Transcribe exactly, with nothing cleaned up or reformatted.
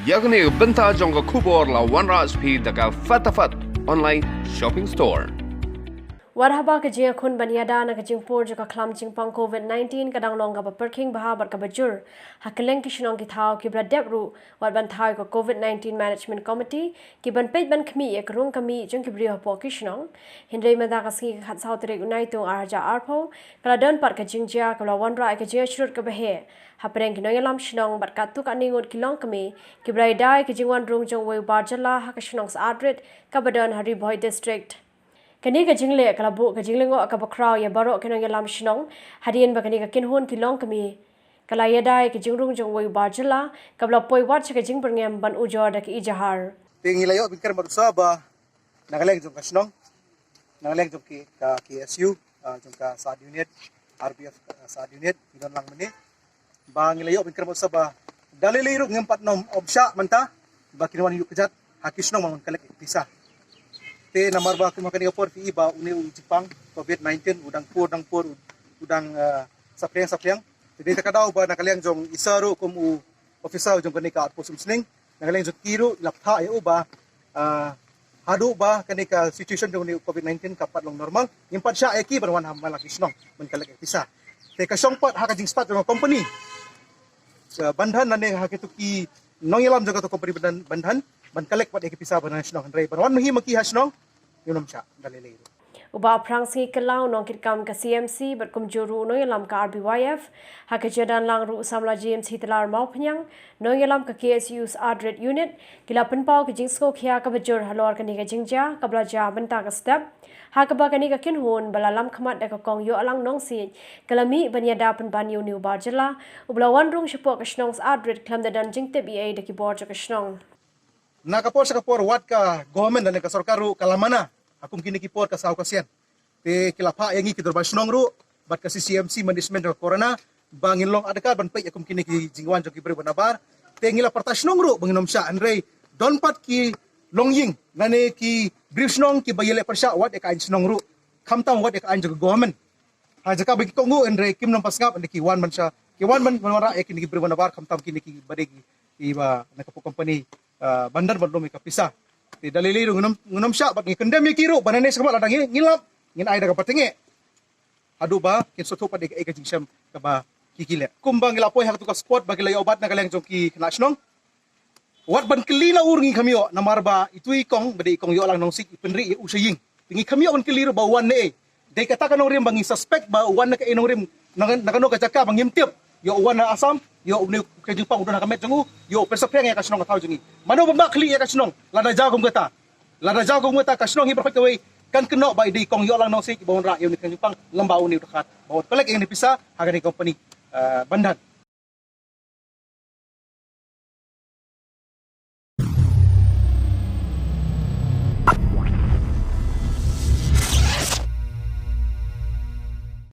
Ïa kane ka bynta jong ka khubor la wanrah sha phi da ka Fatafat Online Shopping Store. Wat haba ka jingïakhun ban ïada na ka jingpur jong ka khlam jingpang covid nineteen ka dang long kaba pyrkhing bha bad kaba jur ha kylleng ki shnong ki thaw, kiba la dep ruh wat ban thaw ïa ka covid nineteen Management Committee, kiban peit ban khmih ïa ka rung ka mih jong ki briew hapoh ki shnong. Hynrei mynta ka sngi ka khatsaw tarik u Naitung arhajar arphew, ka la don pat ka jingjia kaba la wanrah ïa ka jingïasyrut kaba heh hapdeng ki nongïalam shnong bad katto katne ngut ki longkmie, kiba la ïada ïa ka jingwan rung jong uwei u bar jylla ha ka shnong Syiemlieh kaba don ha Ri Bhoi District. Kane ka jingleh ka la buh ka jinglyngngoh kaba khraw ïa baroh ki nongïalam shnong, hadien ba kane ka kynhun ki longkmie ka la ïada ïa ka jingrung jong uwei u bar jylla, kaba la poi wad sha ka jingbyrngem ban ujor da ka ijahar. Te ngi la ïoh ban kren bad u sa ba na ka liang jong ka shnong, na ka liang jong ki, ka K S U, ah, jong ka Sub Unit, R B F, ah, Sub Unit, ngi don lang mynne. Ba ngi la ïoh ban kren bad u sa ba da lei lei ruh ngim pat nym ym shah mynta ba kin wan ïuh kjat ha ki shnong ban wan collect ïa ka pisa. Te namar ba kum ha kane ka por phi i ba une u jingpang covid nineteen u dang pur, dang pur, u dang, ah, saphriang, saphriang. Te dei ta ka daw ba na ka liang jong i sa ruh kum u officer jong kane ka outpost Umsning, na ka liang jong ki ruh i la phah ïa u ba, ah, haduh ba kane ka situation jong une u covid nineteen ka pat long normal, ngim pat shah ïa ki ban wan ha man la ki shnong ban collect ïa ka pisa. Te ka shong pat ha ka jingstad jong ka company, ah, Bandhan lane ha kito ki nongïalam jong kato company Bandhan, Bandhan ban collect pat ïa ka pisa ban ha shnong, hynrei ban wan ma hi ma ki ha shnong ngim nym shah da lei lei ruh. U Bah Phrangsngi Kylla, u nongkitkam ka C M C bad kumjuh ruh u nongïalam ka R B Y F, ha ka jingdon lang ruh u samla James Hitler Mawphniang, nongïalam ka K S U Syiemlieh Unit, ki la pynpaw ka jingsngewkhia kaba jur halor kane ka jingjia kaba la jia mynta ka step, ha kaba kane ka kynhun ba la lam khmat da ka kong Ïohlang Nongsiej ka la mih ban ïada pynban ïa une u bar jylla uba la wan rung shapoh ka shnong Syiemlieh khlem da don jingtip ei ei da ki bor jong ka shnong. Na ka por sha ka por wat ka government lane ka sorkar ruh ka la mana ha kum kine ki por ka saw ka sien. Te ki la phah ïa ngi ki dorbar shnong ruh bad ka C C M C management jong ka corona ba ngin long adkar ban peit ïa kum kine ki jingwan jong ki briew ba nabar. Te ngi la pyrta shnong ruh ba ngin nym shah, hynrei don pat ki longïing lane ki briew shnong kiba ïaleh pyrshah wat ïa ka aiñ shnong ruh, khamtam wat ïa ka aiñ jong ka government. Ha jaka ba ki kohnguh, hynrei kim nym pat sngap, hynrei ki wan ban shah, ki wan ban, ban wanrah ïa kine ki briew ba nabar, khamtam kine kiba dei ki, kiba na ka company, ah, Bandhan ban lum ïa ka pisa. Te da lei lei ruh ngin nym, ngin nym shah bad ngi kyndem ïa ki ruh ba nangne shakhmat lada ngi, ngi lap ngin ai da kaba tyngeh haduh ba kin sngewthuh pat ïa ka, ïa ka jingshem kaba ki, ki leh. Kumba ngi la poi ha kato ka spot ba ki la ïoh bat na ka liang jong ki khynnah shnong, wat ban kylli na u ruh ngim kham ïoh, namar ba itu i kong ba dei i kong Ïohlang Nongsiej i pynrieh ïa u sha ïing. Te ngim kham ïoh ban kylli ruh ba u wan naei. Dei kata ka nongrim ba ngi suspect ba u wan na kaei nongrim, na, na kano ka jaka ba ngim tip. Ïoh u wan na Assam, ïoh une u kynjingpang u don ha ka met jong u, ïoh u pynsaphriang ïa ka shnong ka thaw jong ngi. Mano ba map khlieh ïa ka shnong lada jaw kum kata. Lada jaw kum kata ka shnong hi baroh kawei kan kynnoh ba i dei i kong Ïohlang Nongsiej iba wanrah ïa une u kynjingpang lem bad une u dkhar ba wan collect ïa une u pisa ha kane ka company, eh, Bandhan.